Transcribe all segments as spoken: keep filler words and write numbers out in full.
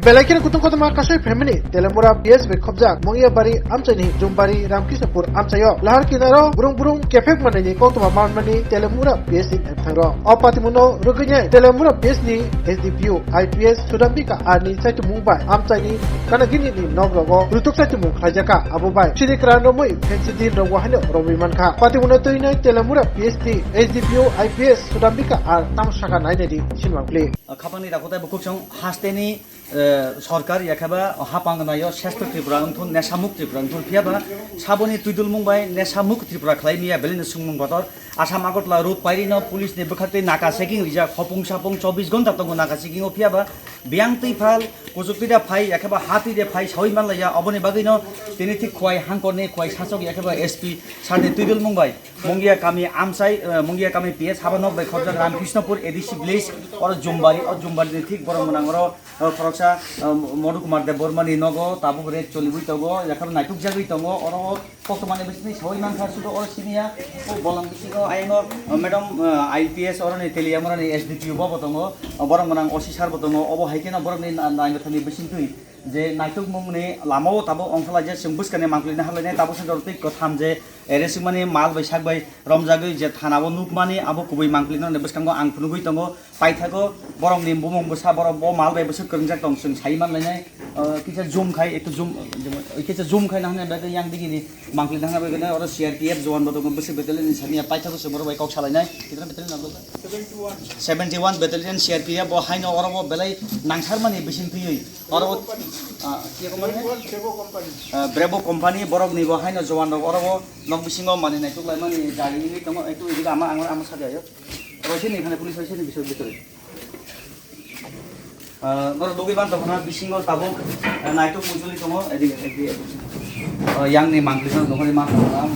Belai kheno kutung kotorma kasai family Telemura P S bai khobjak Mongiabari amchaini Jumbari Ramkisnapur amchaio lahar kinaro burung burung kephek manani koktwma manmani Telemura P S ni emthangro. O patimuno rwgwinai Telemura P S ni S D P O I P S Sudambika R ni saitimung bai amchaini kanagini ni nogrogo rutuk saitimung khlaijaka abo bai sini kran romwi fancy deal rogo haino romwi mankha. Patimuno twinai Telemura P S ni S D P O I P S Sudambika R tamo saka nainai di sinmang pli. Khapangni dakhutai bukhuk song hasteni, eh, sorkar yakheba hapang nayo seshto Tripura wngthun, nesamuk Tripura wngthun, phiyaba saboni twidulmung bai nesamuk Tripura khlai miya belini sungmung kotor. Assam Agartala road pairino police ni bwkhaktwi naka checking rijak, hopung sapung chobbish gonta tongo naka checking o, phiyaba biyang twi phal, kuchuk twi da phai, yakheba ha twi de phai sawi manlaiya, oboni bagwino tini thik khwai hangkorni khwai sasok yakheba S P sir ni twidulmung bai Mungia kami amchai, eh, Mungia kami P S haba nok bai khobjak Ramkrishnapur A D C village, oro Jumbari, o Jumbari ni thik borok mwnang oro, eh, khoroksa, eh, Madhu Kumar Debbarma ni nogo tabuk rate choliwi tongo, yakhar naituk jagwi tongo, oro koktwmani bisingtwi sawi mankha sudo oro siniya, o bolong bisingo ayang o, eh, madam, eh, I P S oro ni Teliamura ni S D P O bo tongo, o borok mwnang O C sir bo tongo, obo hai kheno borok ni na-, naimwthangni bisingtwi je naitukmung ni lama o tabuk ongkhorlaijak, chwng bwskang ni mangpili na harlainai, tabuk se jorotwi kwtham je Ere swkmani mal bai sak bai romjagwi je thana o nukmani abo kubui mangpili nokni bwskango ang phunugwi tongo. Paithago borokni bumung bwsa borok bo mal bai bwswk kwrwngjak tong chwng sai manlainai. Ah, kisa zoom khai ekto zoom, kisa zoom khai nahani bagwi yang digini mangpili nahani bagwi oro C R P F jowan bo tongo bwswk battalion ni samiya paithago se borok bai kok salainai. Kitra battalion nang seventy one battalion C R P F bo haino oro bo belai nangsarmani bising twiwi oro bo, ah, kiya ko mane? Ah, Brevo company borok ni bo haino jowan rok oro bo. Nok bisingo manwi naituk laimani jari wngwi tongo, ektu idiga ama, ama, ama sabi ayo. Roise ni khane police roise ni bisoi bitore. Ah, norok dogwi ban tongkhana bisingo tabuk, ah, naituk muchuli tongo, edik, edik, edik. Ah, yang ni mangpili no nokni mangpili no, ah,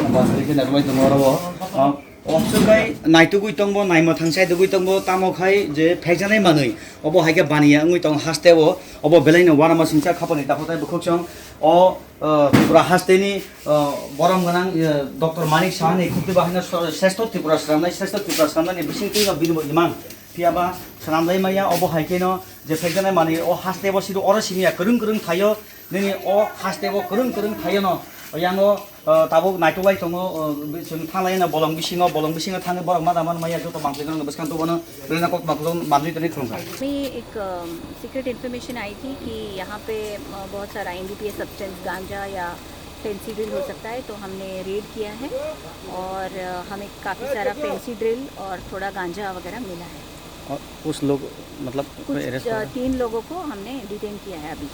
bas ri khena rwbai tongo oro bo. Ah, obswk bai naitugwi tongbo, naimwthang sai dugwi tongbo, tamo khai je phekjanai manwi. Obo hai khe baniya wngwi tongo haste o, obo belai no uanama singcha khapani dakhotai bukhuk chwng. O, ah, Tripura haste ni, ah, borom gwnang, ah, Doctor Manik Saha ni khukti bahai no sreshto Tripura swnamnai, sreshto Tripura swnamnai ni bising twi no bini bo imang. Phiya ba swnamlai maya, obo hai khe no je phekjanai manwi o haste bo sidu oro siniya kwrwng kwrwng thaio, nini o haste bo kwrwng kwrwng thaio no, yango, ah, tabuk naitugwi tongo, ah, chwng thanglai no bolong bisingo, bolong bisingo thangwi borok ma da man maya joto mangpili no bwskang tubano. Belai no kok maklum manwi tani khulumkha. हमें एक, अम, secret information आई थी कि यहाँ पे, अ, बहुत सारा NDPS substance, गांजा या फैंसी ड्रिल हो सकता है, तो हमने रेड किया है और, अ, हमें काफ़ी सारा फैंसी ड्रिल और थोड़ा गांजा वगैरह मिला है। और उस लोग, मतलब, कोई कुछ, अरेस्ट अ, हुआ है? तीन लोगों को हमने डिटेन किया है अभी।